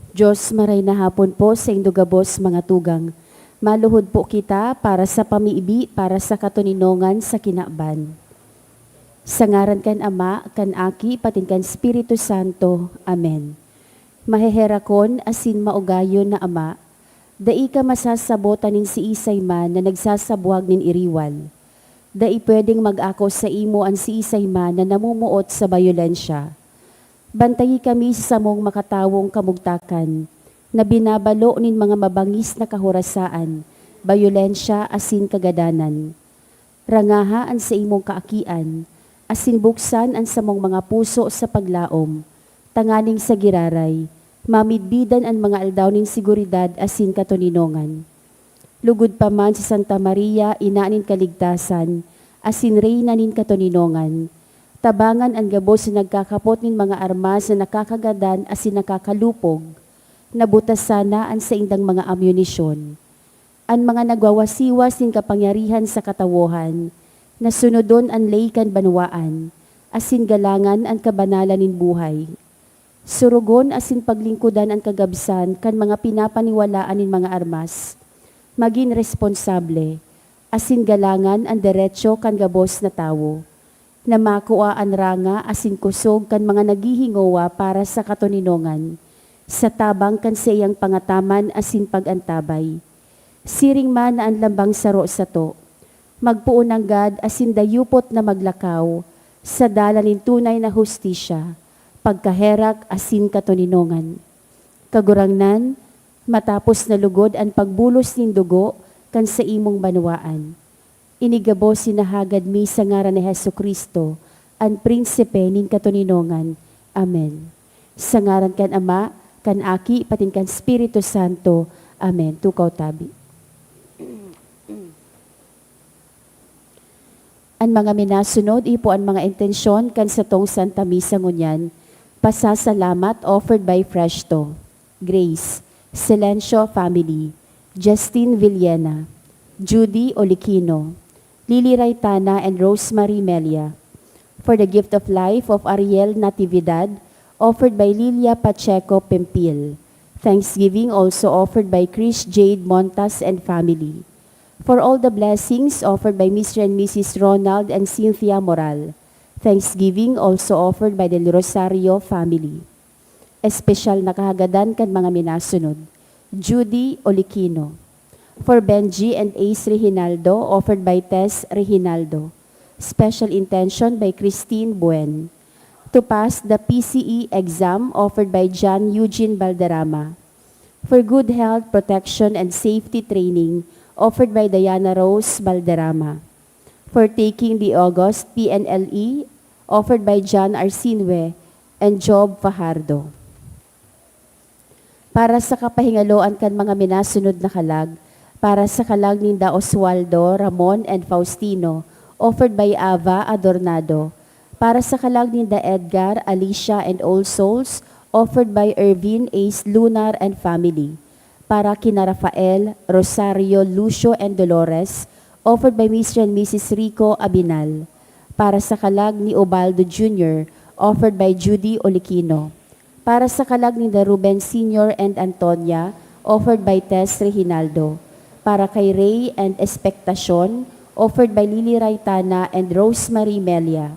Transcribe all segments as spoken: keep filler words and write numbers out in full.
Diyos, maray na hapon po sa indo gabos mga tugang. Maluhod po kita para sa pamibi, para sa katoninongan sa kinaban. Sa ngaran kan Ama, kan Aki, patin kan Espiritu Santo. Amen. Maheherakon asin maugayon na Ama, dai ka masasabotan nin siisay man na nagsasabwag nin iriwal. Dai pwedeng mag-ako saimo an siisay man na namumuot sa bayolensya. Bantayi kami sa samong makatawong kamugtakan, na binabalo nin mga mabangis na kahorasaan, bayolensya asin kagadanan. Rangaha an saimong kaakian, asin buksan an samong mga puso sa paglaom, tanganing sa giraray, mamidbidan an mga aldaw nin seguridad asin katoninongan. Lugod pa man si Santa Maria, Ina nin Kaligtasan, asin Reyna nin Katoninongan, tabangan an gabos na nagkakapot nin mga armas na nakakagadan asin nakakalupog, na butasan na an saindang mga amunisyon. An mga nagwawasiwas nin kapangyarihan sa katawohan, na sunodon an ley kan banwaan, asin galangan an kabanalan nin buhay. Surugon asin paglingkodan an kagabsan kan mga pinapaniwalaan nin mga armas. Magin responsable, asin galangan an deretso kan gabos na tawo, na makua an ranga asin kusog kan mga naghihingowa para sa katoninongan, sa tabang kan saiyang pangataman asin pag-antabay. Siring man na an lambang saro sato, magpoon nanggad asin dayupot na maglakaw sa dalan nin tunay na hustisya, pagkaherak asin katoninongan. Kagurangnan, matapos na lugod an pagbulos nin dugo kan saimong banwaan. Ini gabos sinahagad mi sa ngaran ni Jesu-Cristo, an Prinsipe nin katoninongan. Amen. Sa ngaran kan Ama, kan Aki, patin kan Espiritu Santo. Amen. Tukaw tabi. An mga minasunod, iyo po an mga intensyon kan satong Santa Misa ngunyan. Pasasalamat, offered by Freshto, Grace, Silencio family, Justin Villena, Judy Olikino, Lily Raitana and Rosemary Melia. For the gift of life of Ariel Natividad, offered by Lilia Pacheco Pimpil. Thanksgiving also offered by Chris Jade Montas and family. For all the blessings offered by Mister and Missus Ronald and Cynthia Moral. Thanksgiving also offered by the Rosario family. Espesyal na kahagadan kan mga minasunod. Judy Olikino. For Benji and Ace Reginaldo, offered by Tess Reginaldo. Special intention by Christine Buen. To pass the P C E exam, offered by John Eugene Balderrama. For good health, protection, and safety training, offered by Diana Rose Balderrama. For taking the August P N L E, offered by John Arsinwe and Job Fajardo. Para sa kapahingaloan kan mga minasunod na kalag, para sa kalag ninda Oswaldo, Ramon, and Faustino, offered by Ava Adornado. Para sa kalag ninda Edgar, Alicia, and All Souls, offered by Ervin Ace Lunar and family. Para kina Rafael, Rosario, Lucio, and Dolores, offered by Mister and Missus Rico Abinal. Para sa kalag ni Ubaldo Junior, offered by Judy Olikino. Para sa kalag ninda Ruben Senior and Antonia, offered by Tess Reginaldo. Para kay Ray and Expectacion, offered by Lily Raitana and Rosemary Melia.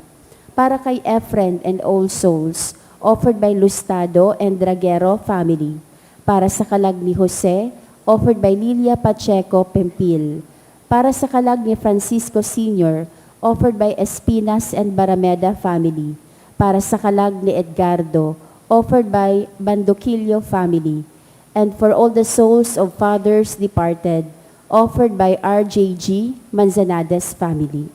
Para kay Efren and All Souls, offered by Lustado and Dragero family. Para sa kalag ni Jose, offered by Lilia Pacheco Pempil. Para sa kalag ni Francisco Senior, offered by Espinas and Barameda family. Para sa kalag ni Edgardo, offered by Bandoquillo family. And for all the souls of fathers departed, offered by R J G Manzanades family.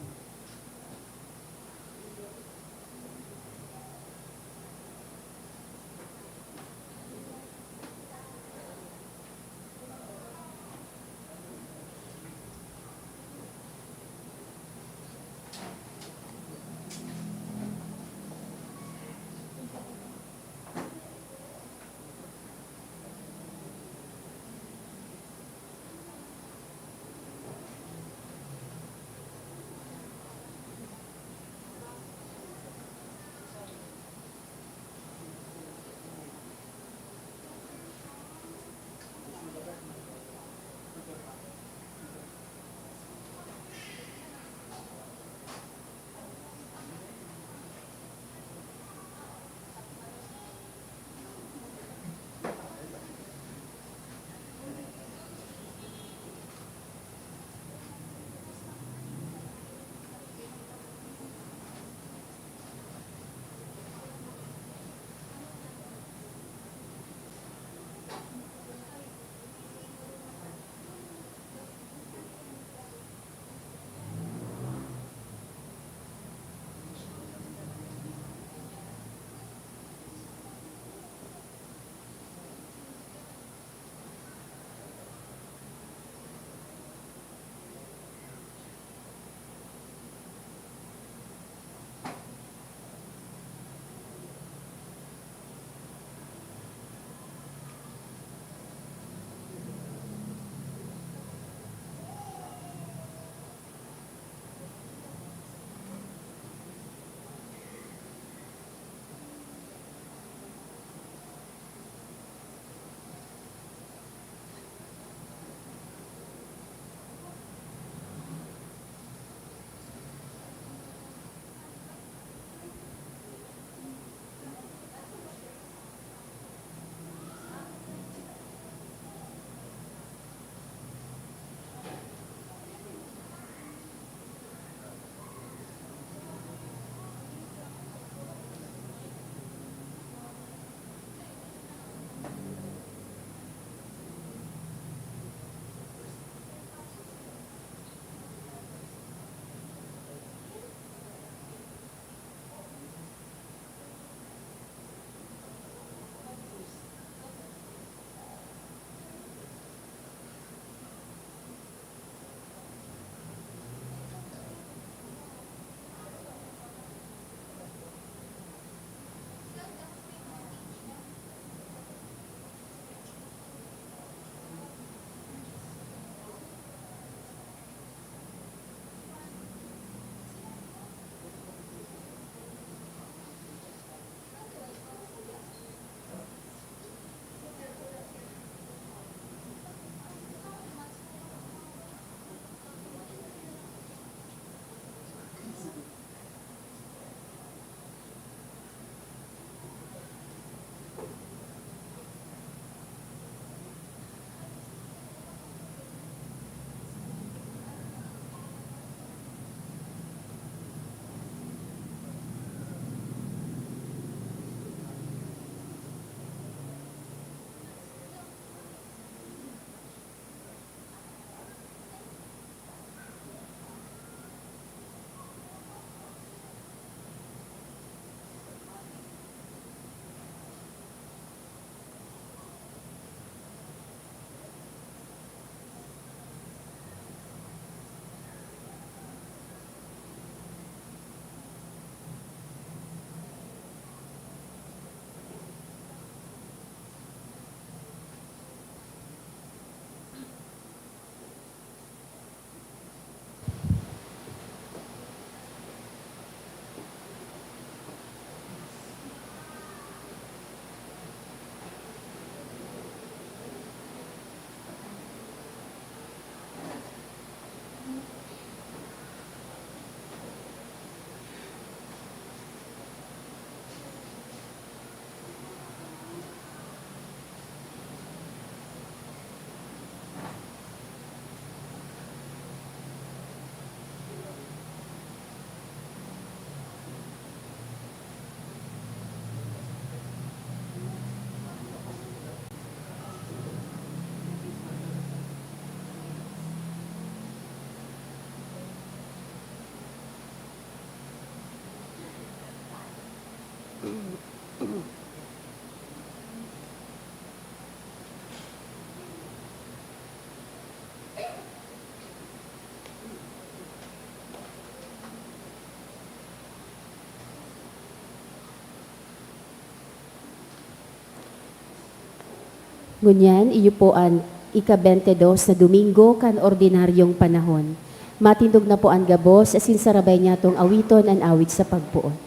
Ngunyan, iyo po an ika-bente dos na Domingo kan ordinaryong panahon. Matindog na po an gabos, asin sarabay niyatong awiton an awit sa pagpoon.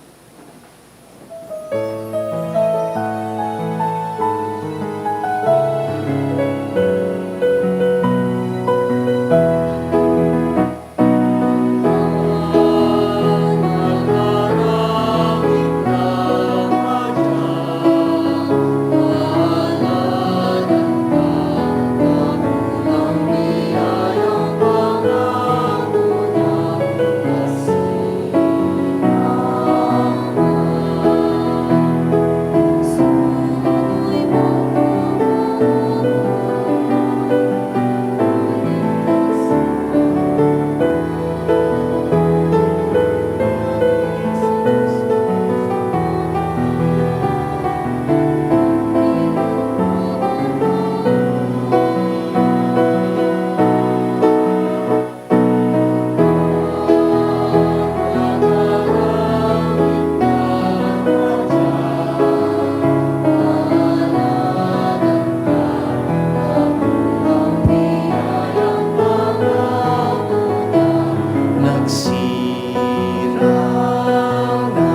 Nagsirang na,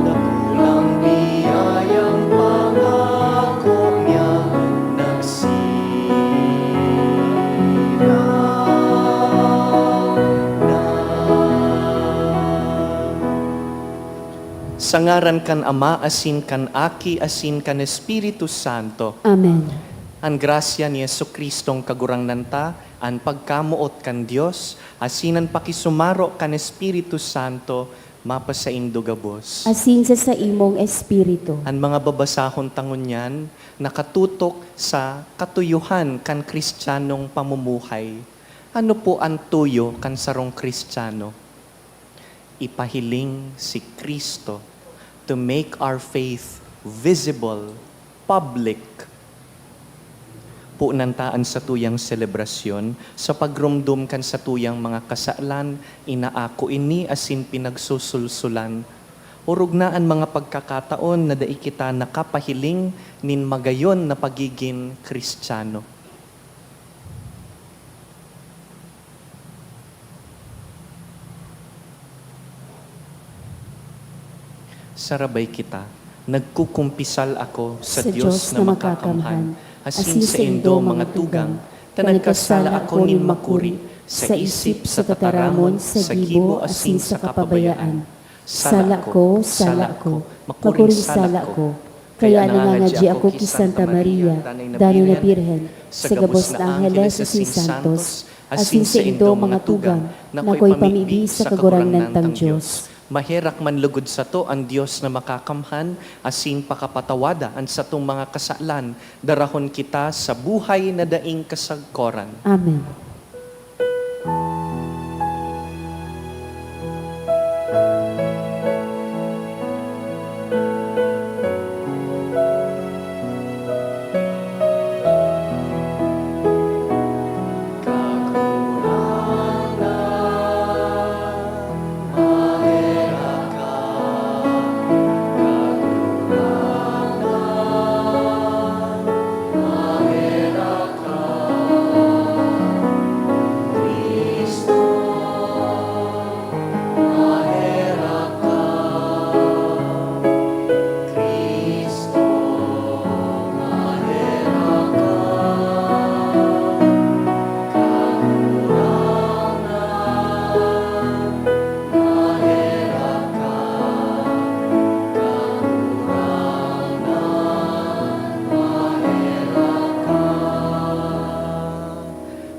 dakulang biyayang pangako niya, nagsirang na. Sa ngaran kan Ama, asin kan Aki, asin kan Espiritu Santo. Amen. An grasya ni Jesu-Cristong Kagurangnan ta, an pagkamoot kan Dios, asin an pakisumaro kan Espiritu Santo, mapasaindo gabos. Asin sa saimong espiritu. An mga babasahon ta ngunyan nakatutok sa katuyohan kan Kristiyanong pamumuhay. Ano po an tuyo kan sarong Kristiyano? Ipahiling si Cristo to make our faith visible, public. Punan ta an satuyang selebrasyon sa pagromdom kan satuyang mga kasalan, inaako ini asin pinagsusulsulan. Orog na an mga pagkakataon na dai kita nakapahiling nin magayon na pagigin Kristiyano. Sarabay kita. Nagkukumpisal ako sa Sa Dios Dios na na makakamhan, makakamhan, asin asin saindo, saindo, mga mga tugang, tugang, ta ta nagkasala nagkasala ako ako nin nin makuri, makuri, sa sa isip, isip, sa sa tataramon, tataramon, sa sa gibo, gibo, asin asin sa sa kapabayaan. kapabayaan. Sala ko, sala ko, makuring sala ko. Kaya nangangadya ako ki Santa Maria, danay na Birhen, sa gabos na angheles asin santos, asin saindo mga tugang, na akoy pamibi sa Kagurangnan tang Dios. Maherak man lugod sato an Dios na makakamhan, asin pakapatawada an satong mga kasalan, darahon kita sa buhay na daing kasagkoran. Amen.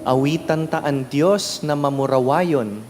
Awitan ta an Dios na mamurawayon.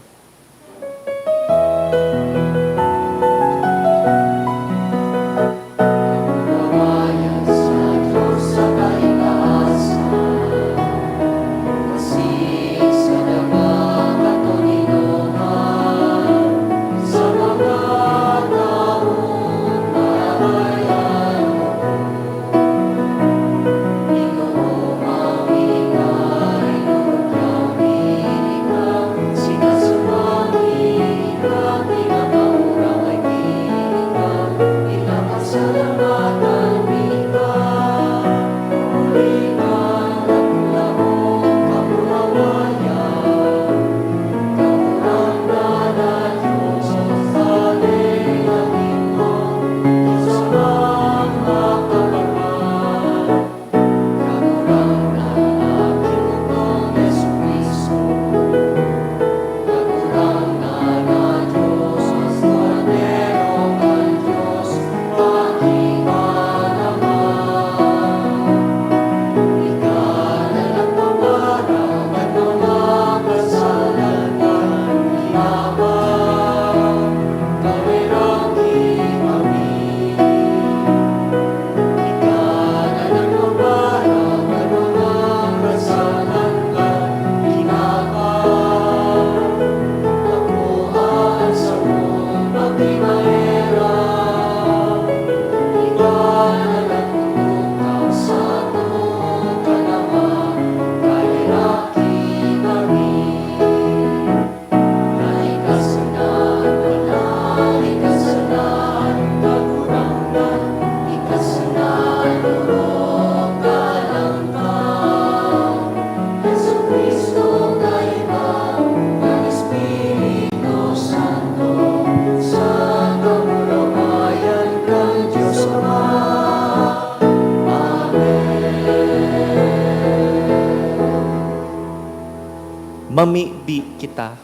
Mamibi kita.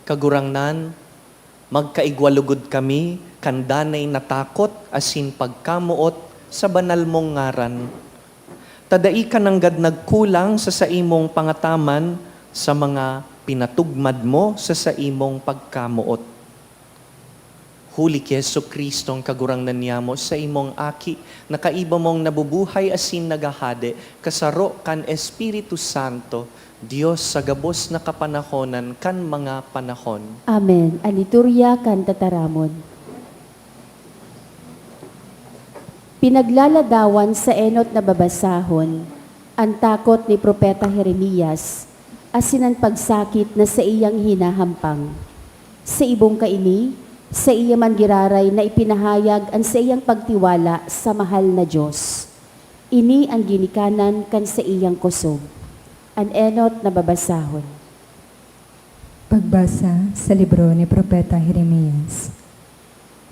Kagurangnan, magkaigwa lugod kami kan danay na takot asin pagkamoot sa banal mong ngaran. Ta dai ka nanggad nagkulang sa saimong pangataman sa mga pinatugmad mo sa saimong pagkamoot. Huli ki Jesu-Cristong Kagurangnan niyamo, saimong Aki, na kaiba mong nabubuhay asin naghahade, kasaro kan Espiritu Santo, Dios sa gabos na kapanahonan kan mga panahon. Amen. An liturya kan tataramon. Pinaglaladawan sa enot na babasahon an takot ni Propeta Jeremias asin an pagsakit na saiyang hinahampang. Sa ibong kaini, saiya man giraray na ipinahayag an saiyang pagtiwala sa mahal na Dios. Ini an ginikanan kan saiyang kosog. An enot na babasahon. Pagbasa sa libro ni Propeta Jeremias.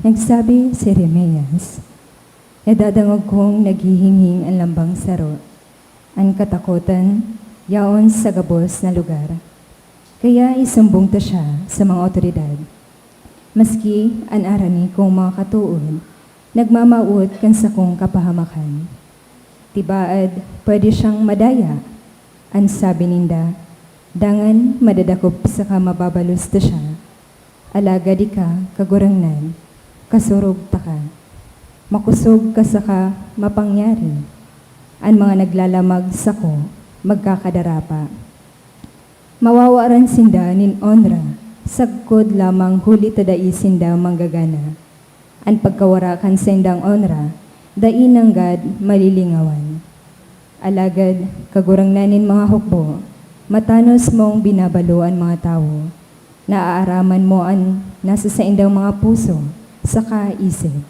Nagsabi si Jeremias, "Nadadangog kong naghihinghing an lambang saro. An katakotan yaon sa gabos na lugar. Kaya isumbong ta siya sa mga awtoridad. Maski an arani kong mga katood nagmamawot kan sakong kapahamakan. 'Tibaad pwede siyang madaya,' an sabi ninda, 'dangan madadakop saka mababalos ta siya.' Alagad ika, Kagurangnan, kasurog taka. Makosog ka saka mapangyari. An mga naglalamag sako magkakadarapa. Mawawaran sinda nin onra sagkod lamang huli ta dai sinda manggagana. An pagkawara kan saindang onra dai nanggad malilingawan. Alagad, Kagurangnan nin mga hukbo, matanos mong binabalo an mga tawo. Naaaraman mo an nasa saindang mga puso saka isip.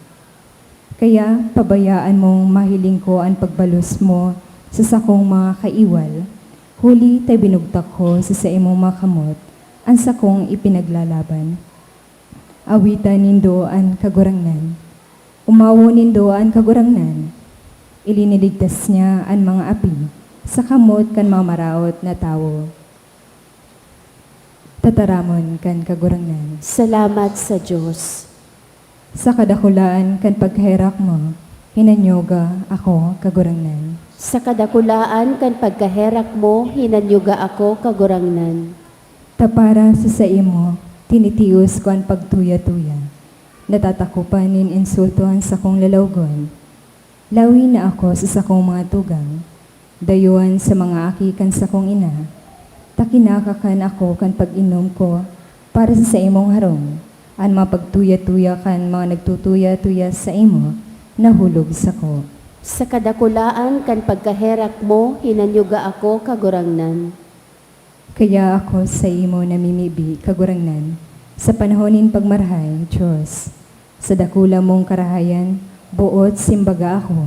Kaya pabayaan mong mahiling ko an pagbalos mo sa sakong mga kaiwal, huli ta ibinugtak ko sa saimong mga kamot an sakong ipinaglalaban. Awitan nindo an Kagurangnan. Omawon nindo an Kagurangnan. Iliniligtas niya an mga api sa kamot kan mga maraot na tawo. Tataramon kan Kagurangnan. Salamat sa Dios. Sa kadakulaan kan pagkaherak mo, hinanyuga ako, Kagurangnan. Sa kadakulaan kan pagkaherak mo, hinanyuga ako, Kagurangnan. Ta para sa saimo, tinitios ko an pagtuya-tuya. Natatakopan nin insulto an sakong lalawgon. Lawi na ako sa sakong mga tugang, dayuhan sa mga aki kan sakong ina, ta kinakakan ako kan pag-inom ko para sa saimong harong. An mga pagtuya-tuya kan mga nagtutuya-tuya saimo nahulog sako. Sa kadakulaan kan pagkaherak mo, hinanyuga ako, Kagurangnan. Kaya ako saimo namimibi, Kagurangnan, sa panahon nin pagmarahay, Dios. Sa dakula mong karahayan, boot simbaga ako,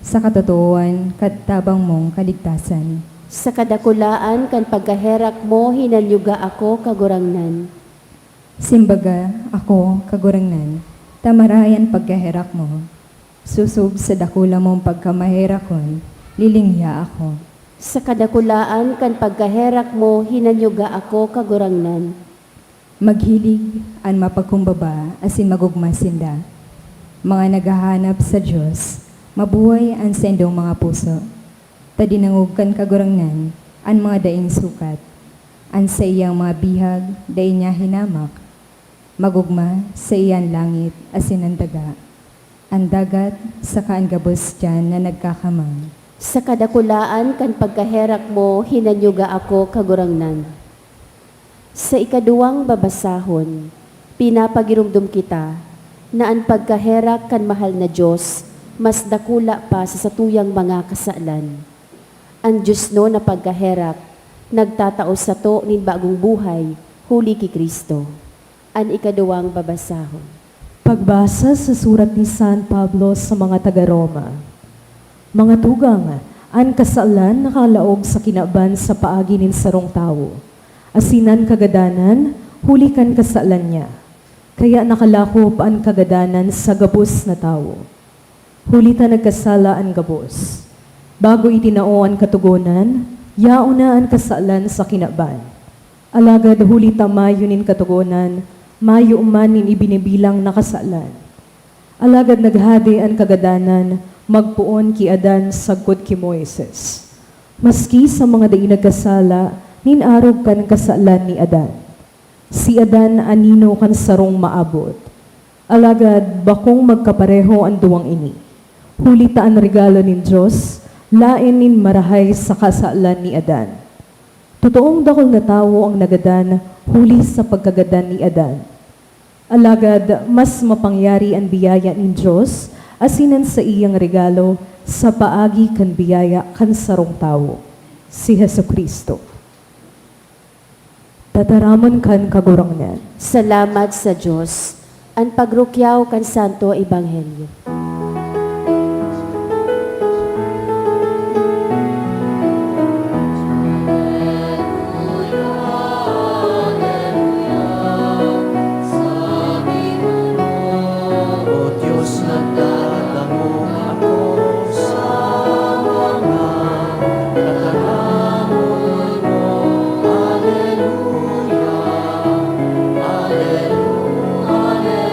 sa katotoohan, katabang mong kaligtasan. Sa kadakulaan kan pagkaherak mo, hinanyuga ako, Kagurangnan. Simbaga ako, Kagurangnan, ta marahay an pagkaherak mo. Sosog sa dakula mong pagkamaherakon, lilingiha ako. Sa kadakulaan kan pagkaherak mo, hinanyuga ako, Kagurangnan. Maghilig an mapagkumbaba asin magogma sinda. Mga naghahanap sa Dios, mabuhay an saindong mga puso. Ta dinangog kan Kagurangnan an mga daing sukat. An saiyang mga bihag dai niya hinamak. Magogma saiya an langit asin an daga, an dagat saka an gabos diyan na nagkakamang. Sa kadakulaan kan pagkaherak mo, hinanyuga ako, Kagurangnan. Sa ikaduwang babasahon, pinapagiromdom kita na an pagkaherak kan mahal na Dios mas dakula pa sa satuyang mga kasalan. An diosnon na pagkaherak nagtatao sato nin bagong buhay huli ki Cristo. An ikaduwang babasahon. Pagbasa sa surat ni San Pablo sa mga taga-Roma. Mga tugang, an kasalan nakalaog sa kinaban sa paagi nin sarong tawo, asin an kagadanan huli kan kasalan niya. Kaya nakalakop an kagadanan sa gabos na tawo. Huli ta nagkasala an gabos. Bago itinao an Katogonan, yaon na an kasalan sa kinaban. Alagad huli ta mayo nin Katogonan, mayo man nin ibinibilang na kasalan. Alagad naghade an kagadanan magpoon ki Adan sagkod ki Moises. Maski sa mga dai nagkasala, nin arog kan kasalan ni Adan. Si Adan an nino kan sarong maabot. Alagad bakong magkapareho an duwang ini. Huli ta an regalo nin Dios laen nin marahay sa kasalan ni Adan. Totoong dakul na tawo ang nagadan huli sa pagkagadan ni Adan. Alagad mas mapangyari an biyaya nin Dios asin an saiyang regalo sa paagi kan biyaya kan sarong tawo, si Jesu-Cristo. Tataramon kan Kagurangnan. Salamat sa Dios. An pagrukyaw kan Santo Ebanghelyo. O Dios, nagdadangog ako sa mga tataramon mo. Aleluya, aleluya, aleluya.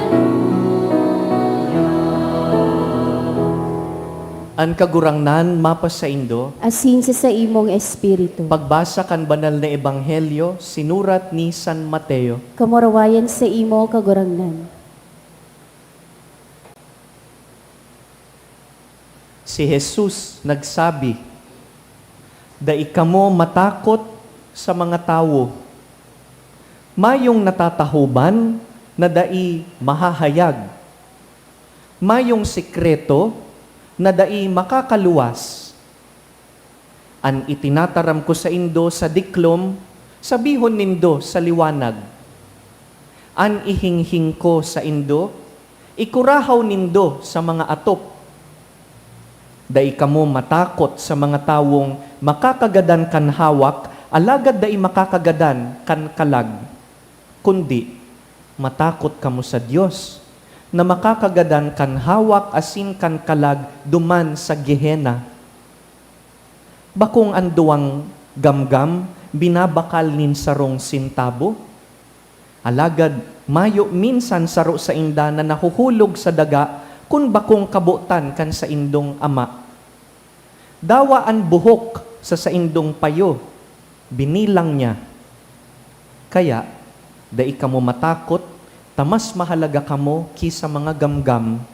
An Kagurangnan mapasaindo. Asin sa saimong espiritu. Pagbasa kan Banal na Ebanghelyo sinurat ni San Mateo. Kamurawayan saimo, Kagurangnan. Si Jesus nagsabi, "Dai kamo matakot sa mga tawo. Mayong natatahoban na dai mahahayag. Mayong sekreto na dai makakaluwas. An itinataram ko saindo sa diklom, sabihon nindo sa liwanag. An ihinghing ko saindo, ikurahaw nindo sa mga atop. Dai kamo matakot sa mga tawong makakagadan kan hawak, alagad dai makakagadan kan kalag. Kundi, matakot kamo sa Dios, na makakagadan kan hawak asin kan kalag duman sa Gehenna. Bakong an duwang gamgam binabakal nin sarong sentabo? Alagad mayo minsan saro sainda na nahuhulog sa daga kun bakong kabotan kan saindong ama. Dawa an buhok sa saindong payo, binilang niya. Kaya, dai kamo matakot, ta mas mahalaga kamo ki sa mga gamgam.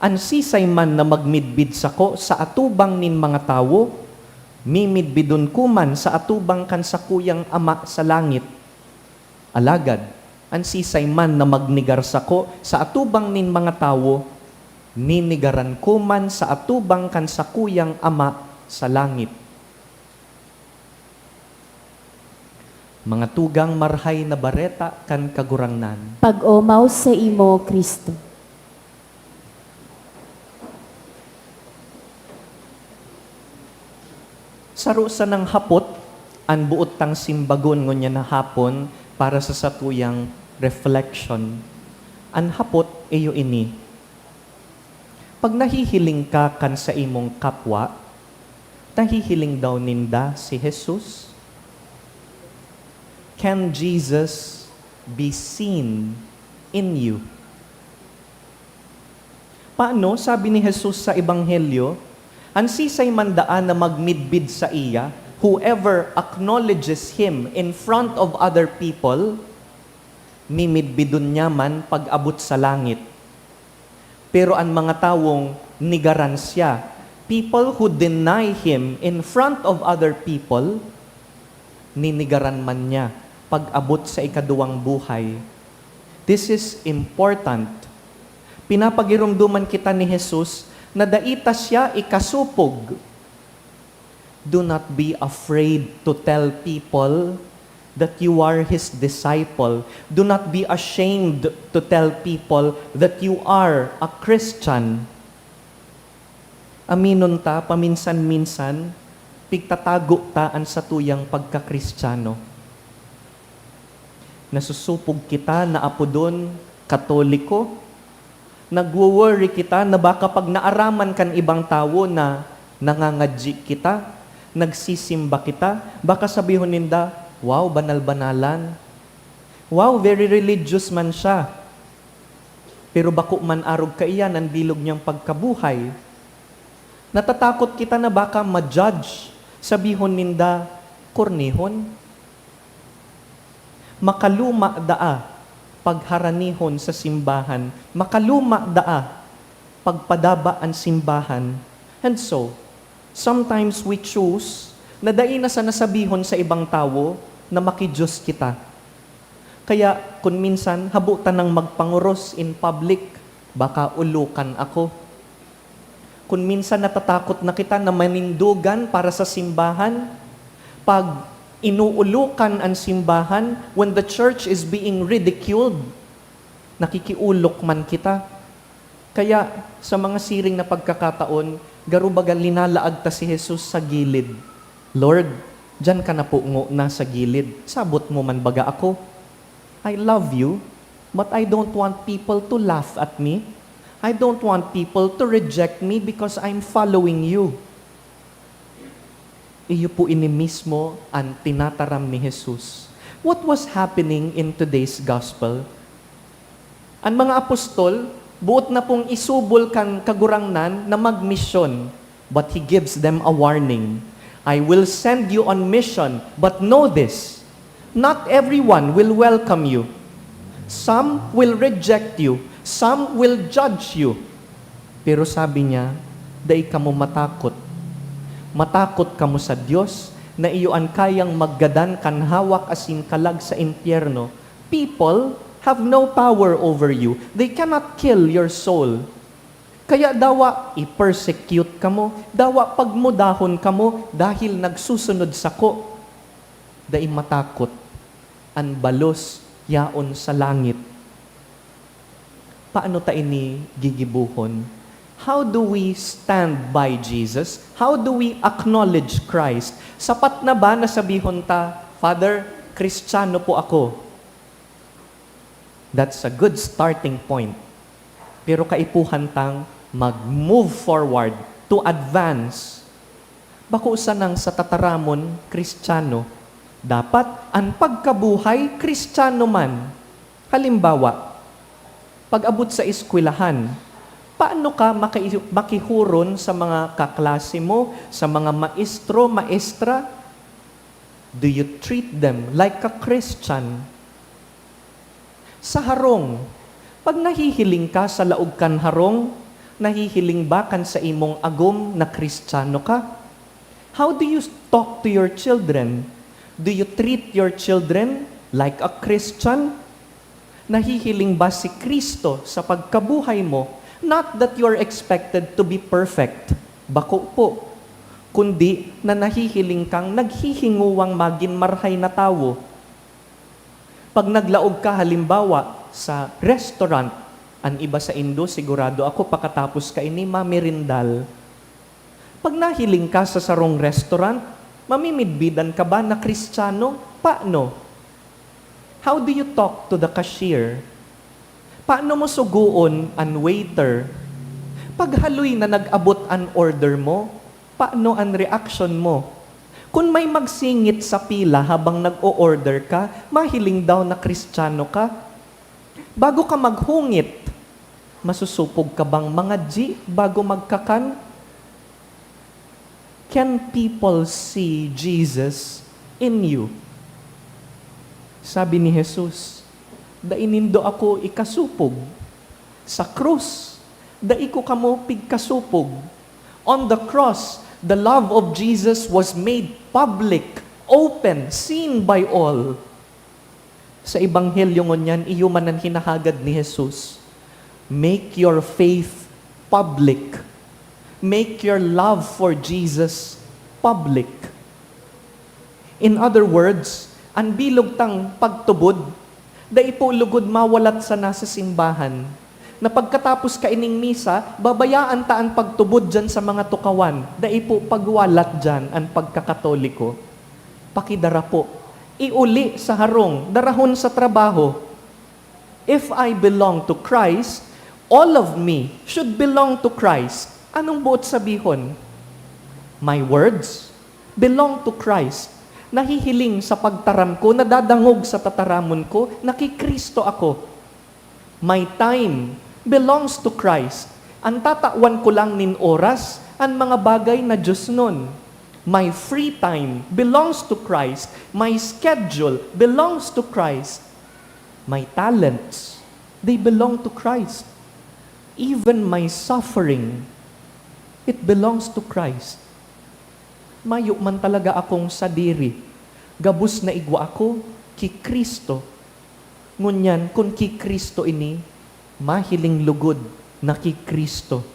An sisay man na magmidbid sako sa atubang nin mga tawo, mimidbidon ko man sa atubang kan sakuyang Ama sa langit. Alagad, an sisay man na magnegar sako sa atubang nin mga tawo, nenegaran ko man sa atubang kan sakuyang Ama sa langit." Mga tugang, Marahay na Bareta kan Kagurangnan. Pag-omaw saimo, Cristo. Saro sanang hapot an boot tang simbagon ngunyan na hapon para sa satuyang reflection. An hapot iyo ini: Pag nahihiling ka kan saimong kapwa, nahihiling daw ninda si Jesus? Can Jesus be seen in you? Paano? Sabi ni Jesus sa Ebanghelyo, "An sisay man daan na magmidbid saiya, whoever acknowledges him in front of other people, mimidbidon niya man pag-abot sa langit. Pero an mga tawong negaran siya, people who deny him in front of other people, nenegaran man niya pag-abot sa ikaduwang buhay." This is important. Pinapagiromdoman kita ni Jesus na dai ta siya ikasopog. Do not be afraid to tell people that you are his disciple. Do not be ashamed to tell people that you are a Christian. Aminon ta, paminsan-minsan, pigtatago ta an satuyang pagka-Kristiyano. Nasusupog kita na apodon Katoliko. Nagwo-worry kita na baka pag naaraman kan ibang tawo na Nangangadyi kita, nagsisimba kita, baka sabihon ninda, "Wow, banal-banalan. Wow, very religious man siya." Pero bako man arog kaiyan an bilog niyang pagkabuhay. Natatakot kita na baka ma-judge, sabihon ninda, "Kornihon." Makaluma daa pagharanihon sa simbahan, makaluma daa pagpadaba an simbahan. And so, sometimes we choose na dai na sana sabihon sa ibang tawo na maki-Diyos kita. Kaya, kun minsan, habo tanang magpangoros in public, baka ulokan ako. Kun minsan natatakot na kita na manindogan para sa simbahan, pag inuulokan an simbahan, when the church is being ridiculed, nakikiulok man kita. Kaya, sa mga siring na pagkakataon, garo baga linalaag ta si Jesus sa gilid. "Lord, diyan ka na po ngona sa gilid. Sabot mo man baga ako. I love you, but I don't want people to laugh at me. I don't want people to reject me because I'm following you." Iyo po ini mismo an tinataram ni Jesus. What was happening in today's gospel? An mga apostol, boot na pong isubol kan Kagurangnan na magmisyon, but He gives them a warning. "I will send you on mission, but know this, not everyone will welcome you. Some will reject you, some will judge you." Pero sabi niya, "Dai kamo matakot. Matakot kamo sa Dios, na iyo an kayang maggadan kan hawak asin kalag sa impyerno. People have no power over you. They cannot kill your soul. Kaya dawa i-persecute kamo, dawa pagmudahon kamo dahil nagsusunod sako." Dai matakot. An balos yaon sa langit. Paano ta ini gigibohon? How do we stand by Jesus? How do we acknowledge Christ? Sapat na ba na sabihon ta, "Father, Kristiyano po ako"? That's a good starting point. Pero kaipuhan tang mag-move forward to advance. Bako sanang sa tataramon Kristiyano, dapat an pagkabuhay Kristiyano man. Halimbawa, pag-abot sa eskwelahan, paano ka maki-, makihuron sa mga kaklase mo, sa mga maestro, maestra? Do you treat them like a Christian? Sa harong, pag nahihiling ka sa laog kan harong, nahihiling ba kan sa imong agom na Kristiyano ka? How do you talk to your children? Do you treat your children like a Christian? Nahihiling ba si Kristo sa pagkabuhay mo? Not that you are expected to be perfect. Bako po. Kundi na nahihiling kang naghihinguwang magin marhay na tawo. Pag naglaog ka, halimbawa, sa restaurant, an iba saindo, sigurado ako, pakatapos kaini, mamerindal. Pag nahiling ka sa sarong restaurant, mamimidbidan ka ba na Kristiyano? Paano? How do you talk to the cashier? Paano mo sugoon an waiter? Pag haloy na nag-abot an order mo, paano an reaksyon mo? Kun may magsingit sa pila habang nag-o-order ka, mahiling daw na Kristiyano ka. Bago ka maghungit, masusupog ka bang mangadyi bago magkakan? Can people see Jesus in you? Sabi ni Jesus, "Dai nindo ako ikasupog. Sa krus, dai ko kamo pigkasupog." On the cross, the love of Jesus was made public, open, seen by all. Sa Ebanghelyo ngunyan, iyo man an hinahagad ni Jesus. Make your faith public. Make your love for Jesus public. In other words, an bilog tang pagtubod, dai po lugod mawalat sana sa simbahan, na pagkatapos kaining misa, babayaan ta an pagtubod diyan sa mga tukawan, dai po pagwalat diyan an pagkakatoliko. Pakidara po. Iuli sa harong, darahon sa trabaho. If I belong to Christ, all of me should belong to Christ. Anong boot sabihon? My words belong to Christ. Nahihiling sa pagtaram ko, nadadangog sa tataramon ko, nakikristo ako. My time belongs to Christ. An tatawan ko lang nin oras, an mga bagay na diosnon. My free time belongs to Christ. My schedule belongs to Christ. My talents, they belong to Christ. Even my suffering, it belongs to Christ. Mayo man talaga akong sadiri. Gabos na igwa ako ki Cristo. Ngunyan, kun ki Cristo ini, mahiling lugod na ki Cristo.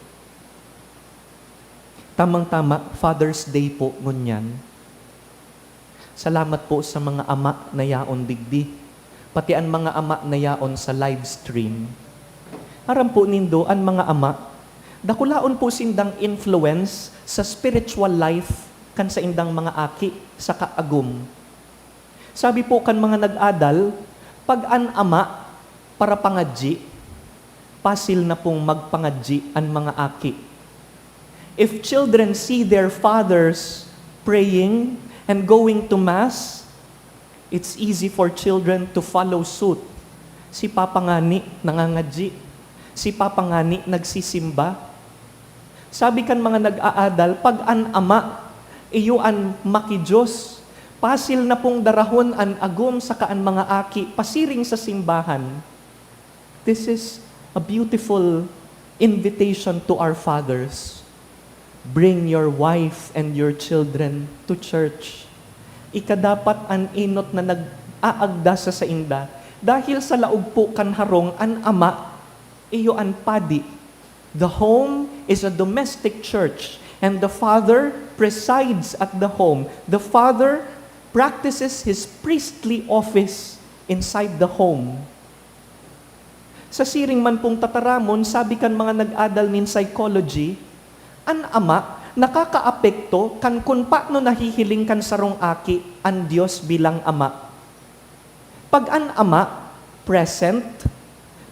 Tamang-tama, Father's Day po ngunyan. Salamat po sa mga ama na yaon digdi, pati an mga ama na yaon sa live stream. Aram po nindo, an mga ama, dakulaon po sindang influence sa spiritual life kan saindang mga aki saka agom. Sabi po kan mga nag-adal, pag an ama parapangadyi, pasil na pong magpangadyi an mga aki. If children see their fathers praying and going to mass, it's easy for children to follow suit. Si Papa ngani nangangadyi. Si Papa ngani nagsisimba. Sabi kan mga nag-aadal, pag an ama iyo an maki-Dios, pasil na pong darahon an agom saka an mga aki pasiring sa simbahan. This is a beautiful invitation to our fathers. Bring your wife and your children to church. Ika dapat an enot na nag-aagda sa sainda, dahil sa laog po kan harong an ama, iyo an padi. The home is a domestic church, and the father presides at the home. The father practices his priestly office inside the home. Sa siring man pong tataramon, sabi kan mga nag-adal nin psychology, an ama nakakaapekto kan kun paano nahihiling kan sarong aki an Dios bilang ama. Pag an ama present,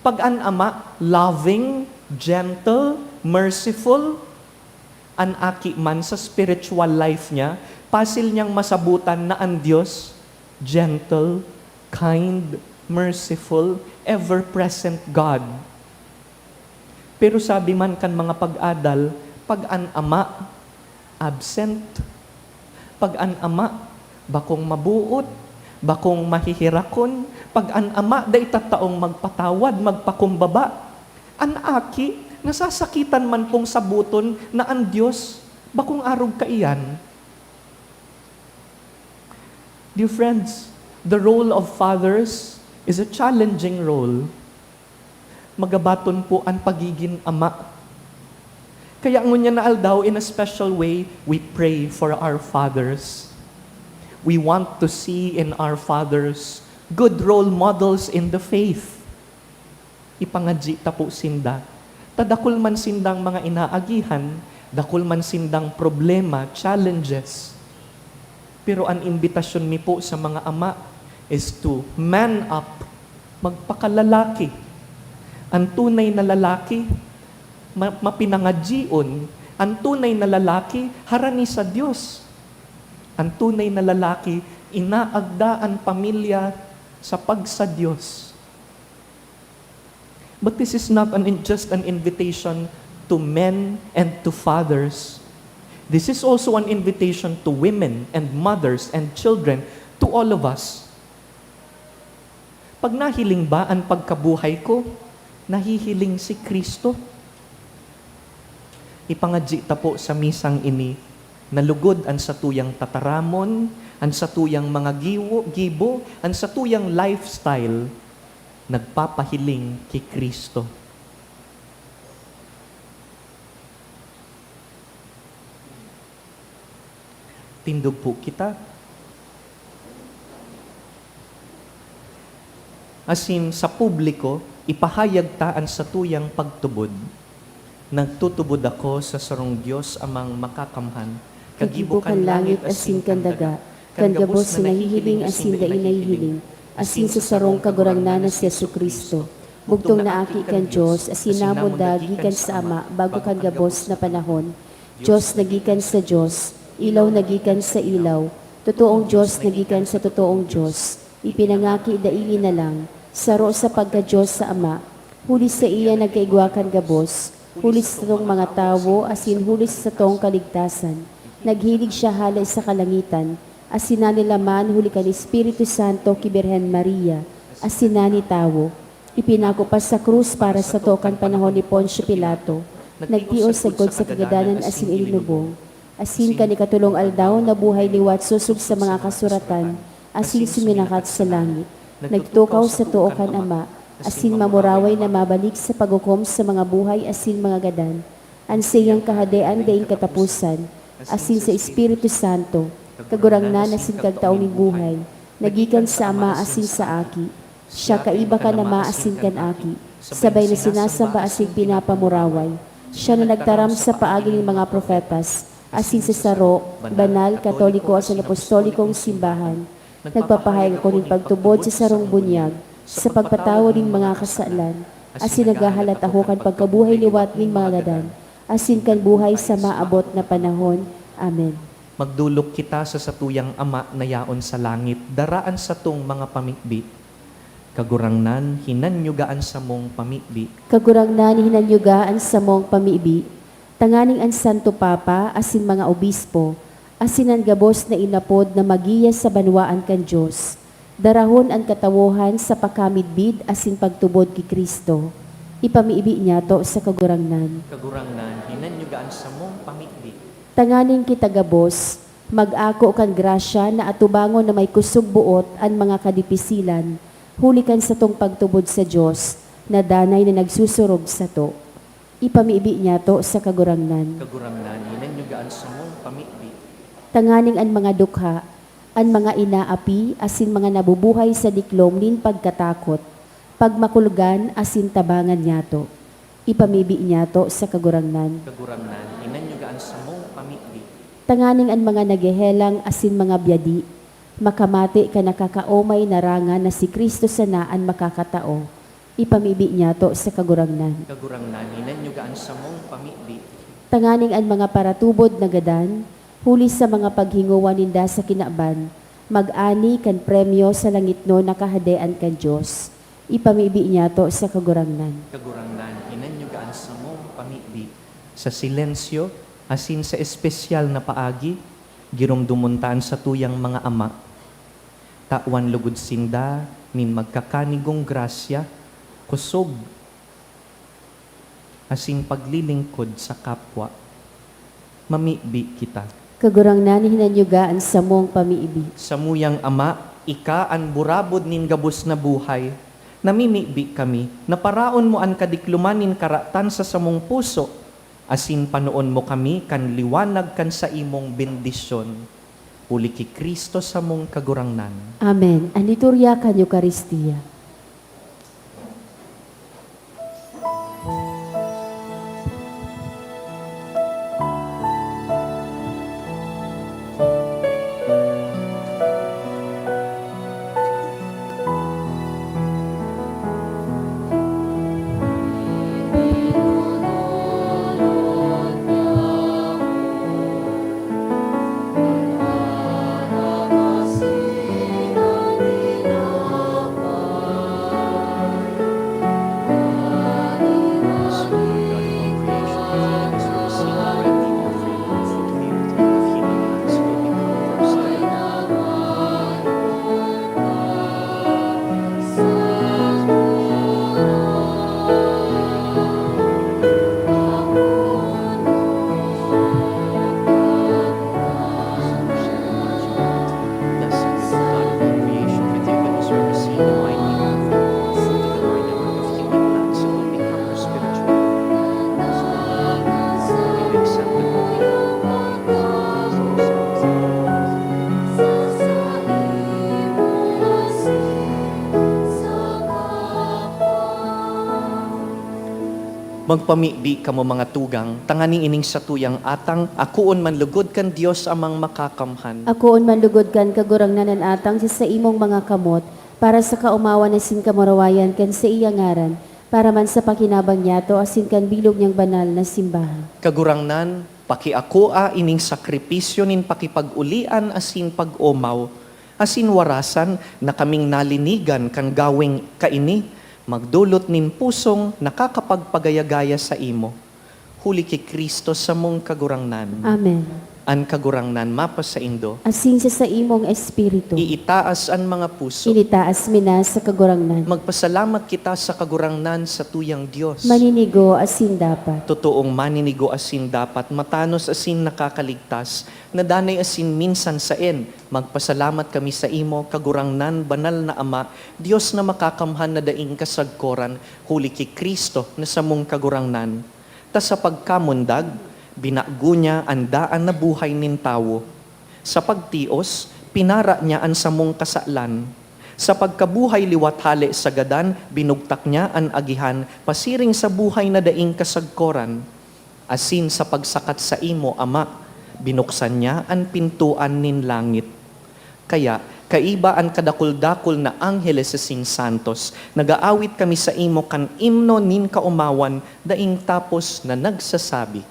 pag an ama loving, gentle, merciful, an aki man sa spiritual life niya, pasil niyang masabutan na an Dios gentle, kind, merciful, ever-present God. Pero sabi man kan mga pag-adal, pag an ama absent, pag an ama bakong maboot, bakong maheherakon, pag an ama dai tataong magpatawad, magpakumbaba, an aki nasasakitan man pong saboton na an Dios bakong arog kaiyan. Dear friends, the role of fathers is a challenging role. Magabaton po an pagigin ama. Kaya ngunyan na aldaw, in a special way, we pray for our fathers. We want to see in our fathers good role models in the faith. Ipangadyi ta po sinda. Ta dakul man sindang mga inaagihan, dakul man sindang problema, challenges. Pero an imbitasyon mi po sa mga ama is to man up, magpakalalaki. An tunay na lalaki, ma-, mapinangadyion, an tunay na lalaki, harani sa Dios. An tunay na lalaki, inaagda an pamilya sa pagsa-Dios. But this is not an, just an invitation to men and to fathers. This is also an invitation to women and mothers and children, to all of us. Pag nahiling ba an pagkabuhay ko, nahihiling si Cristo? Ipangadyi ta po sa misang ini na lugod an satuyang tataramon, an satuyang mga giwo, gibo, an satuyang lifestyle nagpapahiling ki Cristo. Tindog po kita. Asin sa publiko, ipahayag ta an satuyang pagtubod. Nagtutubod ako sa sarong Dios Amang Makakamhan, kagibo kan langit asin kan daga, kan gabos na nahihiling asin dai nahihiling, asin sa sarong Kagurangnan na si Jesu-Cristo, bugtong na Aki kan Dios, asin namundag gikan sa Ama bago kan gabos na panahon. Dios na gikan sa Dios, Ilaw na gikan sa ilaw, totoong Dios na gikan sa totoong Dios, ipinangaki daini na lang, saro sa pagka-Dios sa Ama, huli saiya nagkaigwa kan gabos, huli sa satong mga tawo, asin huli sa satong kaligtasan. Naghilig siya hale sa kalangitan, asin nanilaman huli kan Espiritu Santo ki Birhen Maria, asin nani tawo. Ipinako pa sa krus para sato kan panahon ni Poncio Pilato. Nagtios sagkod sa kagadanan asin ilinubong. Asin kan ikatolong aldaw, nabuhay liwat sosog sa mga kasuratan, asin suminakat sa langit. Nagtukaw sa too kan Ama, asin mamuraway na mabalik sa paghukom sa mga buhay asin mga gadan. An saiyang kahadean daing kataposan, asin sa Espiritu Santo, Kagurangnan asin Kagtao nin buhay, na gikan sa Ama asin sa Aki. Siya kaiba kan Ama asin kan Aki, sabay na sinasamba asin pinapamuraway. Siya na nagtaram sa paagi nin mga propetas, asin sa saro, banal, katoliko asin apostolikong simbahan. Nagpapahayag ako nin pagtubod sa sarong bunyag, sa pagpatawad nin mga kasalan, asin naghahalat ako kan pagkabuhay liwat nin mga gadan, asin kan buhay sa maabot na panahon. Amen. Magdolok kita sa satuyang Ama na yaon sa langit, dara an satong mga pamibi. Kagurangnan, hinanyuga an samong pamibi. Kagurangnan, hinanyuga an samong pamibi. Tanganing an Santo Papa asin mga obispo, asin an gabos na inapod na magiya sa banwaan kan Dios, darahon an katawohan sa pakamidbid asin pagtubod ki Cristo. Ipamibi niyato sa Kagurangnan. Kagurangnan, hinanyuga an samong pamibi. Tanganing kita gabos, mag-ako kan grasya na atubangon na may kusog boot an mga kadipisilan, huli kan satong pagtubod sa Dios, na danay na nagsusurog sato. Ipamibi niyato sa Kagurangnan. Kagurangnan, hinanyuga an samong pamibi. Tanganing an mga dukha, an mga inaapi asin mga nabubuhay sa diklom nin pagkatakot, pagmakulgan asin tabangan niyato. Ipamibi niyato sa Kagurangnan. Kagurangnan, hinanyuga an samong pamibi. Tanganing an mga naghehelang asin mga byadi, makamate kan nakakaomay na rangan na si Cristo sana an makakatao. Ipamibi niyato sa Kagurangnan. Kagurangnan, hinanyuga an samong pamibi. Tanganing an mga paratubod na gadan, huli sa mga paghingowa ninda sa kinaban, mag-ani kan premyo sa langitnon na Kahadean kan Dios. Ipamibi niyato sa Kagurangnan. Kagurangnan, hinanyuga an samong pamibi. Sa silensyo, asin sa espesyal na paagi, giromdomon ta an satuyang mga ama. Tawan logod sinda nin magkakanigong grasya, kusog, asin paglilingkod sa kapwa. Mamibi kita. Kagurangnan, hinanyuga an samong pamibi. Samuyang Ama, ika an burabod nin gabos na buhay. Namimibi kami na paraon mo an kadikloman nin karatan sa samong puso, asin panoon mo kami kan liwanag kan saimong bendisyon. Huli ki Cristo samong Kagurangnan. Amen. An liturya kan Eukaristia. Magpamibi kamo, mga tugang, tanganing ining satuyang atang akoon man lugod kan Dios Amang Makakamhan. Akoon man lugod kan Kagurangnan an atang sa saimong mga kamot, para sa kaomawan asin kamurawayan kan saiyang ngaran, para man sa pakinabang niyato asin kan bilog niyang banal na simbahan. Kagurangnan, Pakiakoa ining sakripisyo nin pakipag-olian asin pag-omaw, asin warasan na kaming nalinigan kan gaweng kaini, magdolot nin pusong nakakapagpagaya-gaya saimo. Huli ki Cristo samong Kagurangnan. Amen. An Kagurangnan mapasaindo. Asin sa saimong espiritu. Iitaas an mga puso. Initaas mi na sa Kagurangnan. Magpasalamat kita sa Kagurangnan, sa tuyang Dios. Maninigo asin dapat. Totoong maninigo asin dapat, matanos asin nakakaligtas, na danay asin minsan saen. Magpasalamat kami saimo, Kagurangnan, banal na Ama, Dios na makakamhan na daing kasagkoran, huli ki Cristo na samong Kagurangnan. Ta sa pagkamundag, binago niya an daan na buhay nin tawo. Sa pagtios, pinara niya an samong kasalan. Sa pagkabuhay liwat hale sa gadan, binugtak niya an agihan pasiring sa buhay na daing kasagkoran. Asin sa pagsakat saimo, Ama, binuksan niya an pintoan nin langit. Kaya, kaiba an kadakul-dakul na angheles asin santos, nag-aawit kami saimo kan imno nin kaomawan daing tapos na nagsasabi,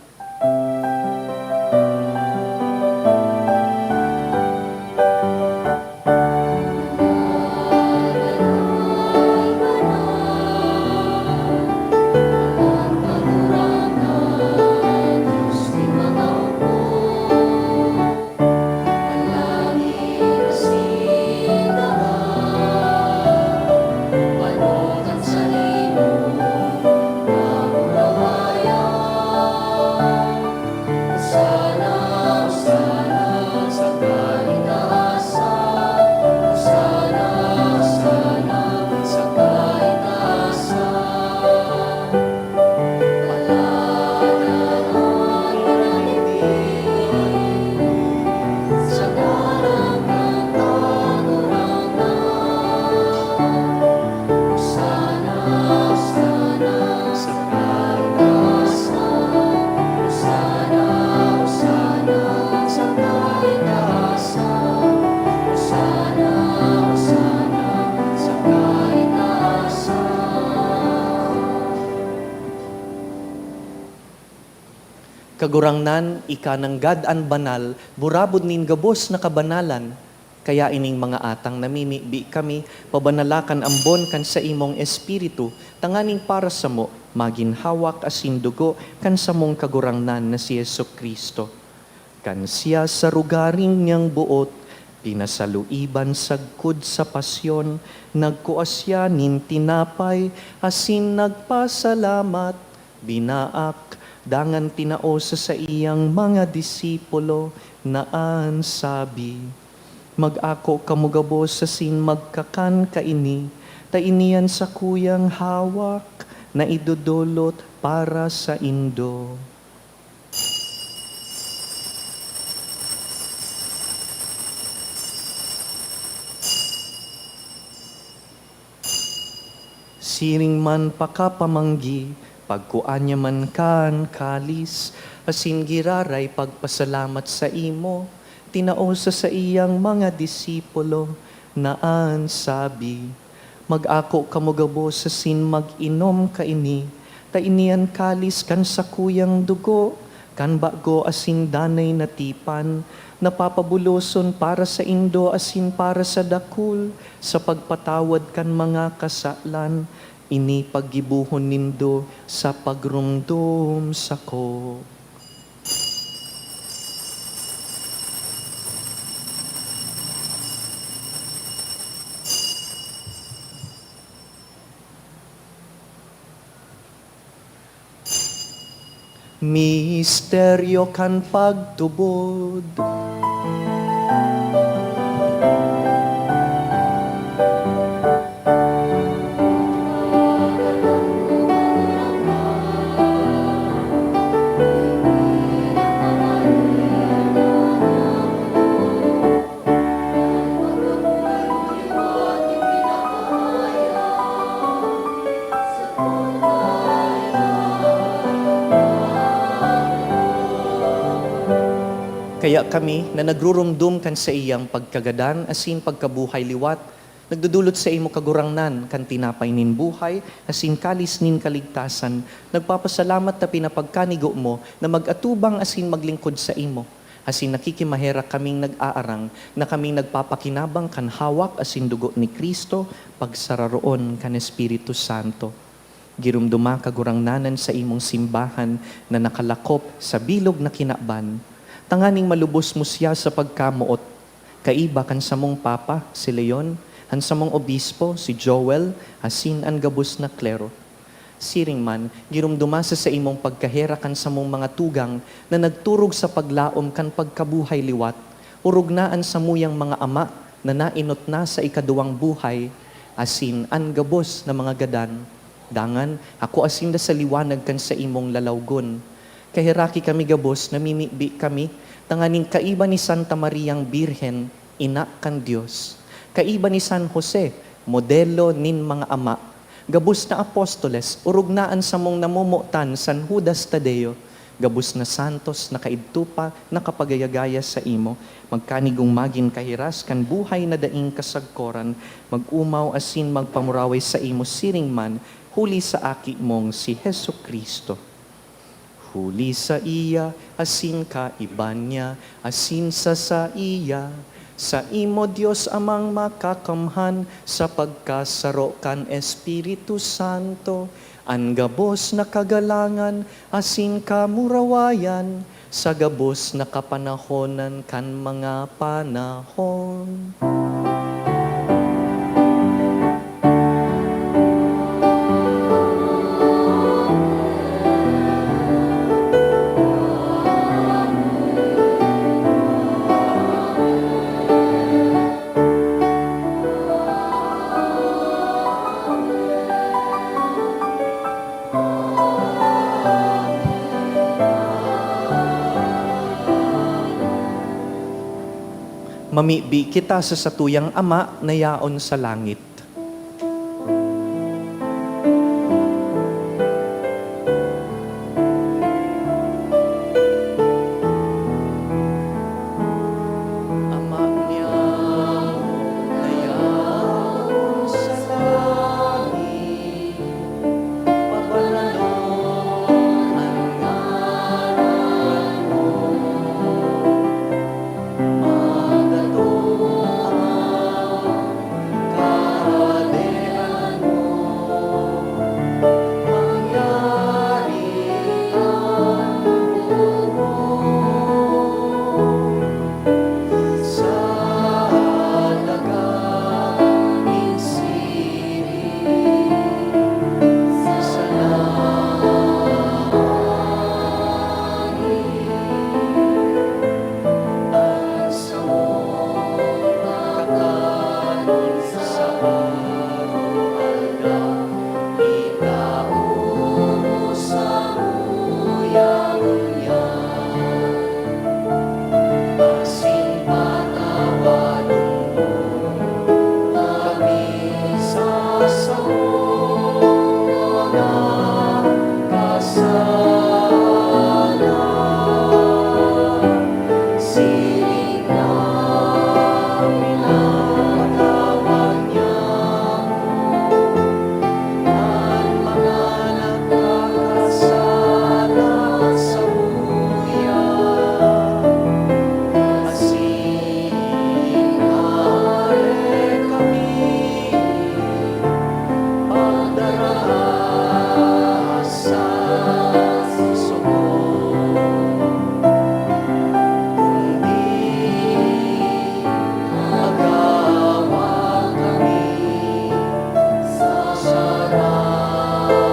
Kagurangnan, ika nanggad an banal, burabod nin gabos na kabanalan. Kaya ining mga atang namimibi kami, pabanala kan ambon kan saimong Espiritu, tanganing para samo magin hawak asin dugo kan samong Kagurangnan na si Jesu-Cristo. Kan siya sa rogaring niyang boot, pinasaluiban sagkod sa pasyon, nagkua siya nin tinapay asin nagpasalamat, binaak, dangan tinao sa saiyang mga disipulo na an sabi, "Mag-ako kamo gabos asin magkakan kaini, ta ini an sakuyang hawak na idodolot para saindo." Siring man pakapamanggi, pagkua niya man kan kalis, asin giraray pagpasalamat saimo, tinao sa saiyang mga disipulo, na an sabi, "Mag-ako kamo gabos asin mag-inom kaini, ta ini an kalis kan sakuyang dugo, kan bago asin danay na tipan, na papabuloson para saindo asin para sa dakul, sa pagpatawad kan mga kasalan. Ini paggibohon nindo sa pagromdom sako." Misteryo kan pagtubod. Kaya kami na nagruromdom kan saiyang pagkagadan asin pagkabuhay liwat, Nagdodolot saimo, Kagurangnan, kan tinapay nin buhay asin kalis nin kaligtasan. Nagpapasalamat ta pinapagkanigo mo na mag-atubang asin maglingkod saimo. Asin nakikimaherak kaming nag-aarang na kaming nagpapakinabang kan hawak asin dugo ni Cristo, pagsararoon kan Espiritu Santo. Giromdoma, Kagurangnan, an saimong simbahan na nakalakop sa bilog na kinaban, tanganing malubos mo siya sa pagkamoot, kaiba kan samong Papa, si Leon, an samong Obispo, si Joel, asin an gabos na klero. Siring man, giromdoma sa saimong pagkaherak an samong mga tugang na nagturog sa paglaom kan pagkabuhay liwat, orog na an samuyang mga ama na naenot na sa ikaduwang buhay, asin an gabos na mga gadan. Dangan, akoa sinda sa liwanag kan saimong lalawgon. Kaheraki kami gabos, namimibi kami, tanganing kaiba ni Santa Mariang Birhen, ina kan Dios, kaiba ni San Jose, modelo nin mga ama, gabos na apostoles, orog na an samong namomotan, San Judas Tadeo, gabos na santos na kaidto pa nakapagayagaya saimo, magkanigong magin kahiras kan buhay na daing kasagkoran, mag-omaw asin magpamuraway saimo siring man, huli sa Aki mong si Jesu-Cristo. Huli saiya, asin kaiba niya, asin sa saiya, saimo, Dios Amang Makakamhan, sa pagkasaro kan Espiritu Santo, an gabos na kagalangan asin kamurawayan sa gabos na kapanahonan kan mga panahon. Mamibi kita sa satuyang Ama na yaon sa langit. Ama niamo na yaon sa langit, pabanalon an ngaran mo. Magkatotoo an Kahadean mo, mangyari an boot mo sa daga nin siring sa langit. An samong kakanon sa araw-araw, itao mo samuya ngunyan, asin patawadon mo kami sa samong mga kasalanan, siring na pinapatawad niamo an mga nakakasala samuya. Asin aarek kami pagdaraha sa sosog, kundi agawa kami sa maraot.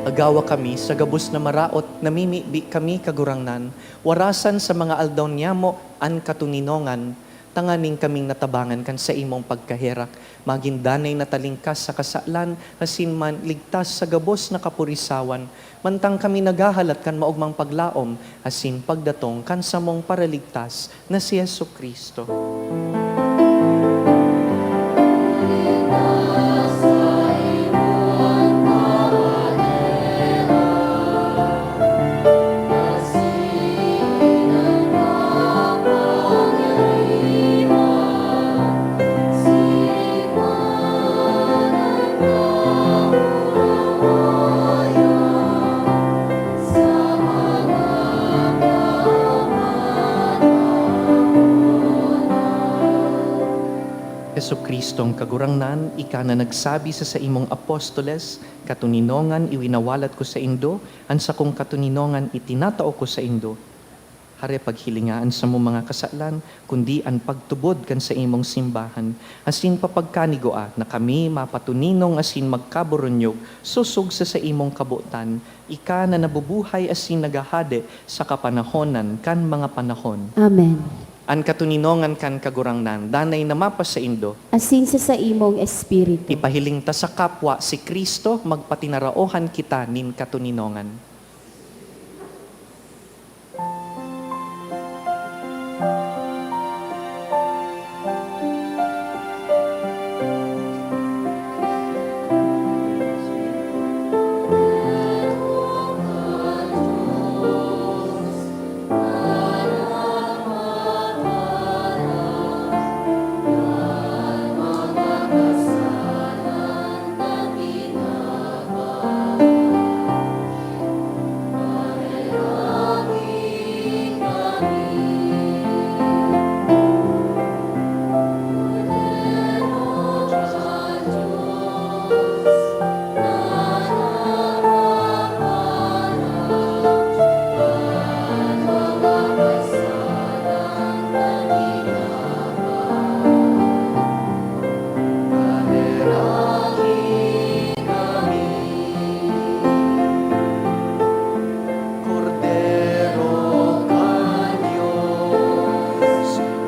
Agawa kami sa gabos na maraot, namimibi kami, Kagurangnan, warasan sa mga aldaw niyamo an katoninongan, tanganing kaming natabangan kan saimong pagkaherak, magin danay na talingkas sa kasalan, asin man ligtas sa gabos na kapurisawan, mantang kami naghahalat kan maogmang paglaom asin pagdatong kan samong Paraligtas na si Jesu-Cristo. Kristong Kagurangnan, ika na nagsabi sa saimong apostoles, "Katoninongan iwinawalat ko saindo, an sakong katoninongan itinatao ko saindo." Hare paghilinga an samong mga kasalan, kundi an pagtubod kan saimong simbahan, asin papagkanigua na kami mapatoninong asin magkaburunyog sosog sa saimong kabotan, ika na nabubuhay asin naghahade sa kapanahonan kan mga panahon. Amen. An katoninongan kan Kagurangnan danay na mapasaindo. Asin sa saimong espiritu. Ipahiling ta sa kapwa si Cristo, magpatinaraohan kita nin katoninongan. Kordero kan Dios,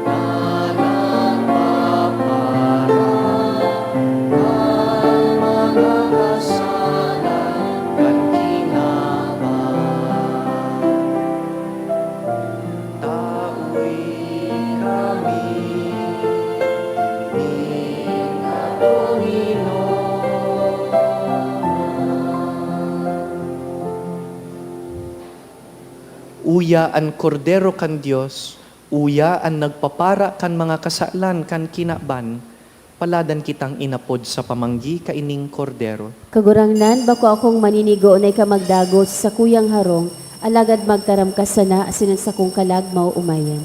na nagpapara kan mga kasalan kan kinaban. Tawi kami nin katoninongan. Uya an Kordero kan Dios, uya an nagpapara kan mga kasalan kan kinaban. Paladan kitang inapod sa pamanggi kaining Kordero. Kagurangnan, bako akong maninigo na ika magdagos sa sakuyang harong, alagad magtaram ka sana asin an sakong kalag maoomayan.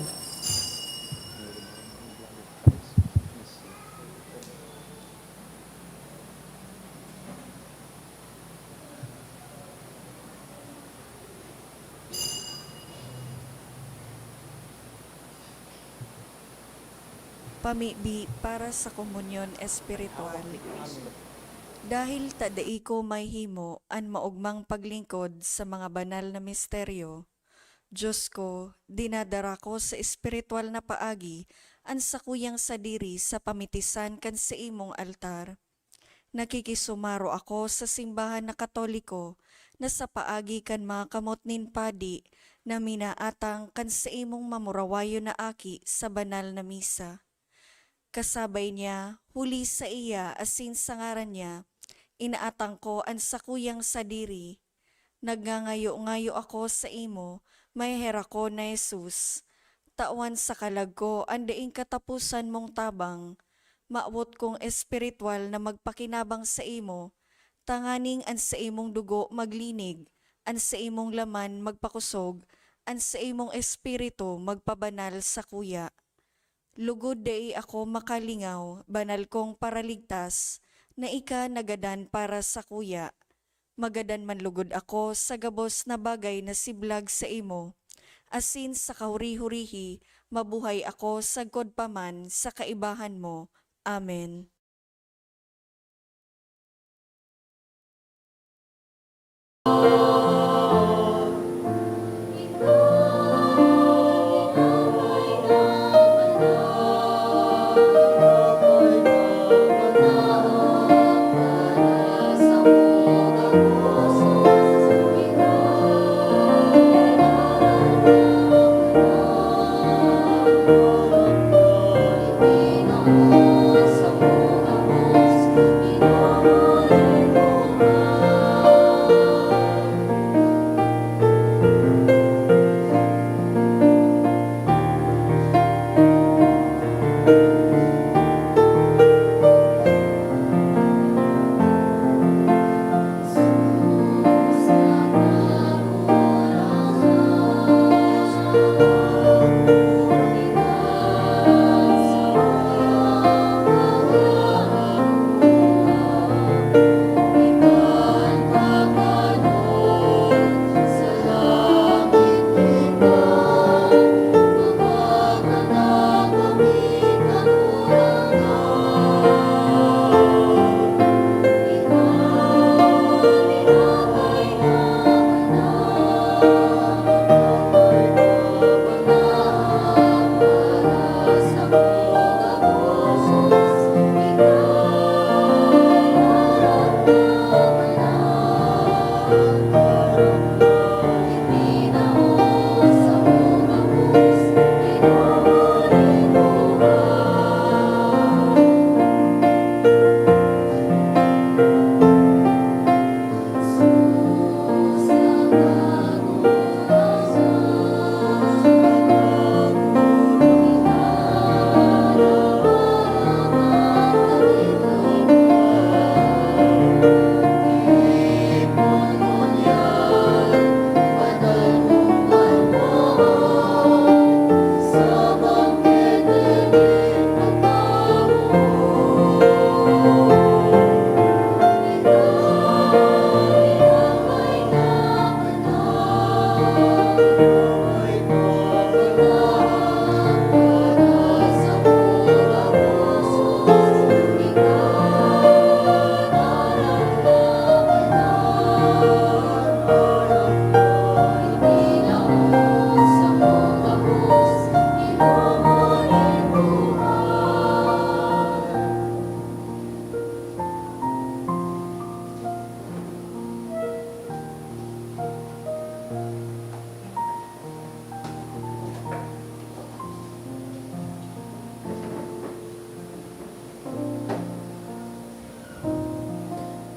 Pamibi para sa komunyon espiritual. Dahil ta dai ko mahimo an maogmang paglingkod sa mga banal na misteryo, Diyos ko, dinadara ko sa espiritual na paagi an sakuyang sadiri sa pamitisan kan saimong altar. Nakikisumaro ako sa simbahan na Katoliko na sa paagi kan mga kamot nin padi na minaatang kan saimong mamurawayon na aki sa banal na misa. Kasabay niya, huli saiya asin sa ngaran niya, inaatang ko an sakuyang sadiri. Nagngangayo-ngayo ako saimo, maheherakon na Jesus. Tawan sa kalag ko an daing kataposan mong tabang. Mawot kong espiritual na magpakinabang saimo, tanganing an saimong dugo maglinig, an saimong laman magpakosog, an saimong espiritu magpabanal sakuya. Lugod dai ako makalingaw, banal kong Paraligtas, na ika nagadan para sakuya. Magadan man lugod ako sa gabos na bagay na siblag saimo, asin sa kahuri-hurihi mabuhay ako sagkod pa man sa kaibahan mo. Amen.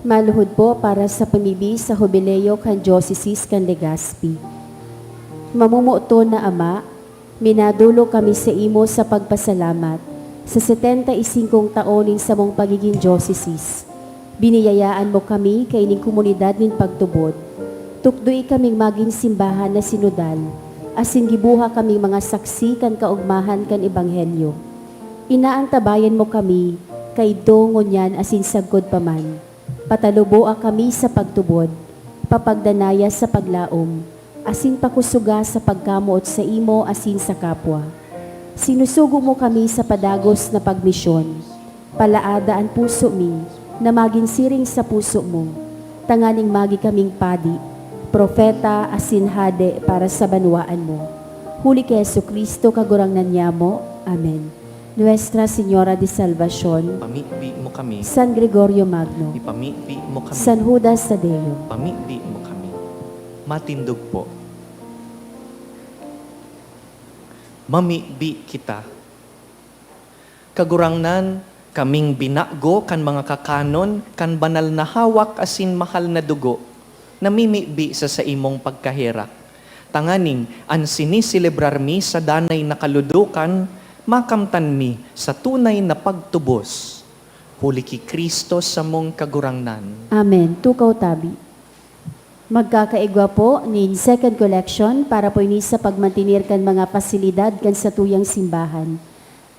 Maluhod po para sa pamibi sa Hubileo kan Diocese kan Legazpi. Mamomoton na Ama, minadolok kami saimo sa pagpasalamat sa setenta y singkong taon nin samong pagigin diocese. Biniyayaan mo kami kaining komunidad nin pagtubod. Tukdoy kaming magin simbahan na sinodal, asin gibuha kaming mga saksi kan kaogmahan kan Ebanghelyo. Inaantabayan mo kami, kaidto, ngunyan asin sagkod pa man. Pataluboa kami sa pagtubod, papagdanaya sa paglaom, asin pakusoga sa pagkamoot saimo asin sa kapwa. Sinusugo mo kami sa padagos na pagmisyon. Palaada an puso mi na magin siring sa puso mo, tanganing magi kaming padi, propeta, asin hade para sa banwaan mo. Huli ki Jesu-Cristo, Kagurangnan nyamo. Amen. Nuestra Señora de Salvacion, Ipamibi mo kami. San Gregorio Magno, Ipamibi mo kami. San Judas Tadeo, Ipamibi mo kami. Matindog po. Mamibi kita. Kagurangnan, kaming binago kan mga kakanon kan banal na hawak asin mahal na dugo, namimibi sa saimong pagkaherak, tanganing an siniselebrar mi sa danay na kaludukan, makamtan mi sa tunay na pagtubos. Huli ki Cristo samong Kagurangnan. Amen. Tukaw tabi. Magkakaigwa po nin second collection para po ini sa pagmantener kan mga pasilidad kan satuyang simbahan.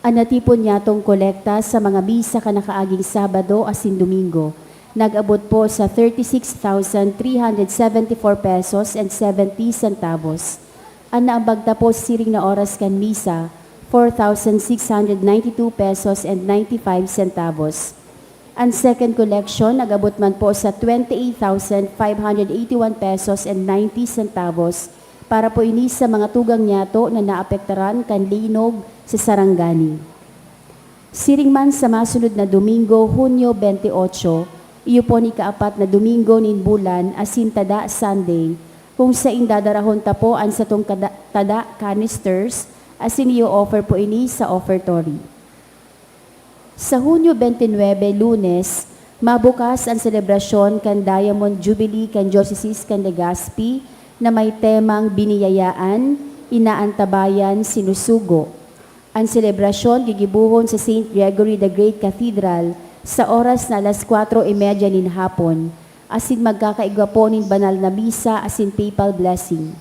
An natipon nyatong kolekta sa mga misa kan nakaaging Sabado asin Domingo nag-abot po sa thirty-six thousand three hundred seventy-four pesos and seventy centavos. An naambag tapos siring na oras kan misa, four thousand six hundred ninety-two pesos and ninety-five centavos. An second collection nag-abot man po sa twenty-eight thousand five hundred eighty-one pesos and ninety centavos para po ini sa mga tugang nyato na naapektaran kan linog sa Sarangani. Siring man sa masunod na Domingo, Hunyo twenty-eight, iyo po an ikaapat na Domingo nin bulan, asin tada Sunday, kung sain dadarahon ta po an satong kada-, tada canisters, asin iyo-offer po ini sa offertory. Sa Hunyo twenty-nine, Lunes, mabukas an selebrasyon kan Diamond Jubilee kan Diocese kan Legazpi na may temang Biniyayaan, Inaantabayan, Sinusugo. An selebrasyon gigibohon sa Saint Gregory the Great Cathedral sa oras na alas kwatro y medya nin hapon, asin magkakaigwa po nin banal na misa asin papal blessing.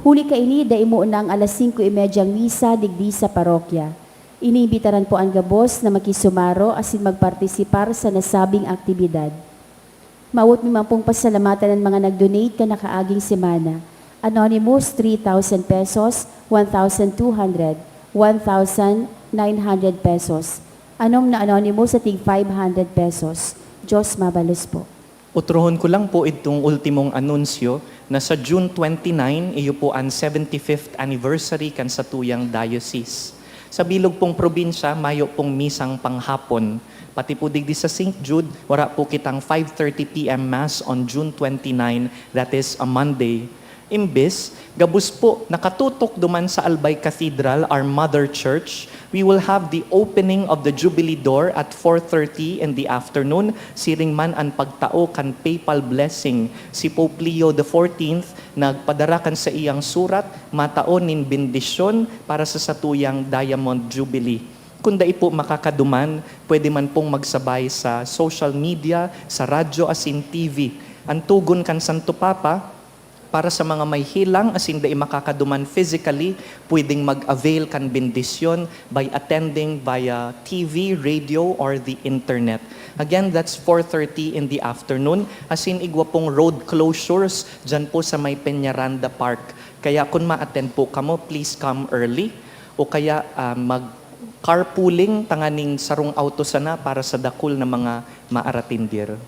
Huli kaini, dai mo unang alas singko y medyang misa digdi sa parokya. Iniimbitaran po an gabos na makisumaro asin magpartisipar sa nasabing aktibidad. Mawot mi man pong pasalamatan an mga nag-donate kan nakaaging semana. Anonymous, three thousand pesos, one thousand two hundred, one thousand nine hundred pesos. Anom na anonymous sa tig five hundred pesos. Diyos mabalos po. Utrohon ko lang po itong ultimong anunsyo na sa June twenty-nine, iyo po an seventy-fifth anniversary kan satuyang diocese. Sa bilog pong probinsya, mayo pong misang panghapon. Pati po digdi sa Saint Jude, wara po kitang five thirty P M Mass on June twenty-nine, that is a Monday. Imbes, gabos po, nakatutok duman sa Albay Cathedral, our mother church, we will have the opening of the Jubilee door at four thirty in the afternoon, siring man an pagtao kan papal blessing. Si Pope Leo the fourteenth nagpadara kan saiyang surat, matao nin bendisyon para sa satuyang Diamond Jubilee. Kung dai po makakaduman, pwede man pong magsabay sa social media, sa radyo asin T V. An tugon kan Santo Papa, para sa mga may helang asin dai makakaduman physically, pwedeng mag-avail kan bendisyon by attending via T V, radio, or the internet. Again, that's four thirty in the afternoon. Asin igwa pong road closures dyan po sa may Peñaranda Park. Kaya kung ma-attend po kamo, please come early. O kaya, ah, mag-carpooling, tanganing sarong auto sana para sa dakul na mga maaratindir.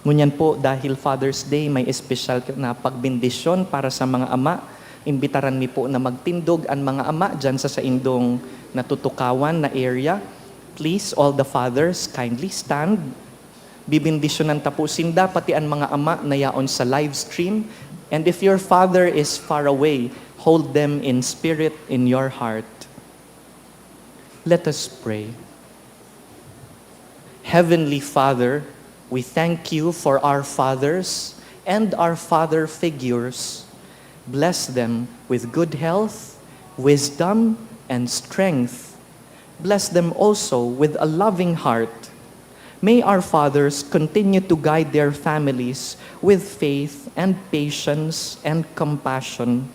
Ngunyan po, dahil Father's Day, may espesyal na pagbendisyon para sa mga ama. Imbitaran mi po na magtindog an mga ama dyan sa saindong natutukawan na area. Please, all the fathers, kindly stand. Bibendisyonan ta po sinda, pati an mga ama na yaon sa live stream. And if your father is far away, hold them in spirit in your heart. Let us pray. Heavenly Father, We thank you for our fathers and our father figures. Bless them with good health, wisdom, and strength. Bless them also with a loving heart. May our fathers continue to guide their families with faith and patience and compassion.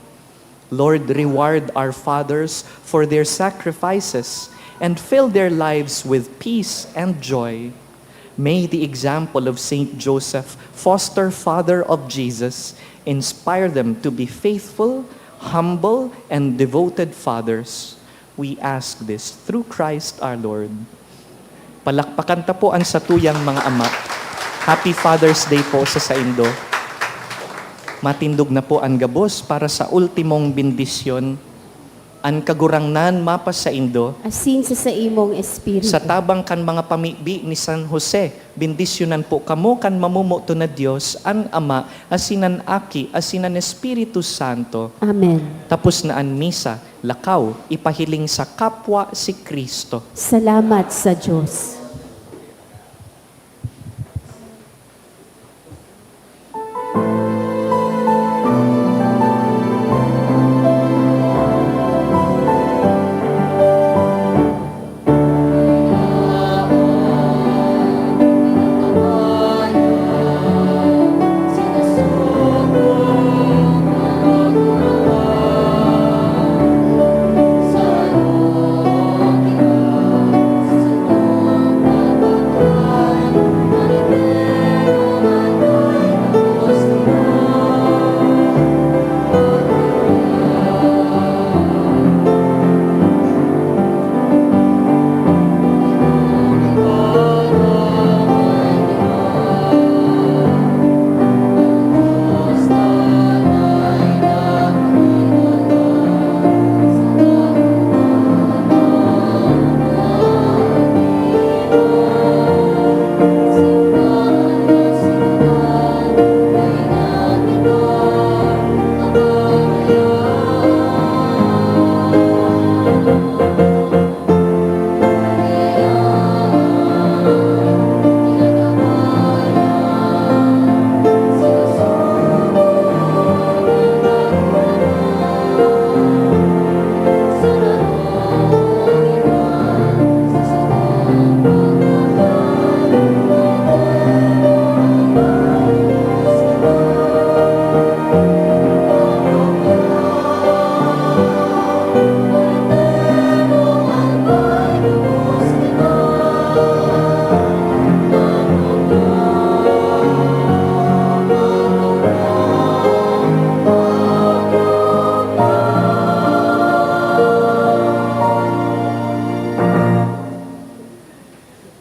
Lord, reward our fathers for their sacrifices and fill their lives with peace and joy. May the example of Saint Joseph, foster father of Jesus, inspire them to be faithful, humble, and devoted fathers. We ask this through Christ our Lord. Palakpakan ta po an satuyang mga ama. Happy Father's Day po sa saindo. Matindog na po an gabos para sa ultimong bendisyon. An Kagurangnan mapasaindo. Asin sa saimong espiritu. Sa tabang kan mga pamibi ni San Jose, bendisyonan po kamo kan mamomoto na Dios, an Ama, asin an Aki, asin an Espiritu Santo. Amen. Tapos na an misa, lakaw, ipahiling sa kapwa si Kristo. Salamat sa Diyos.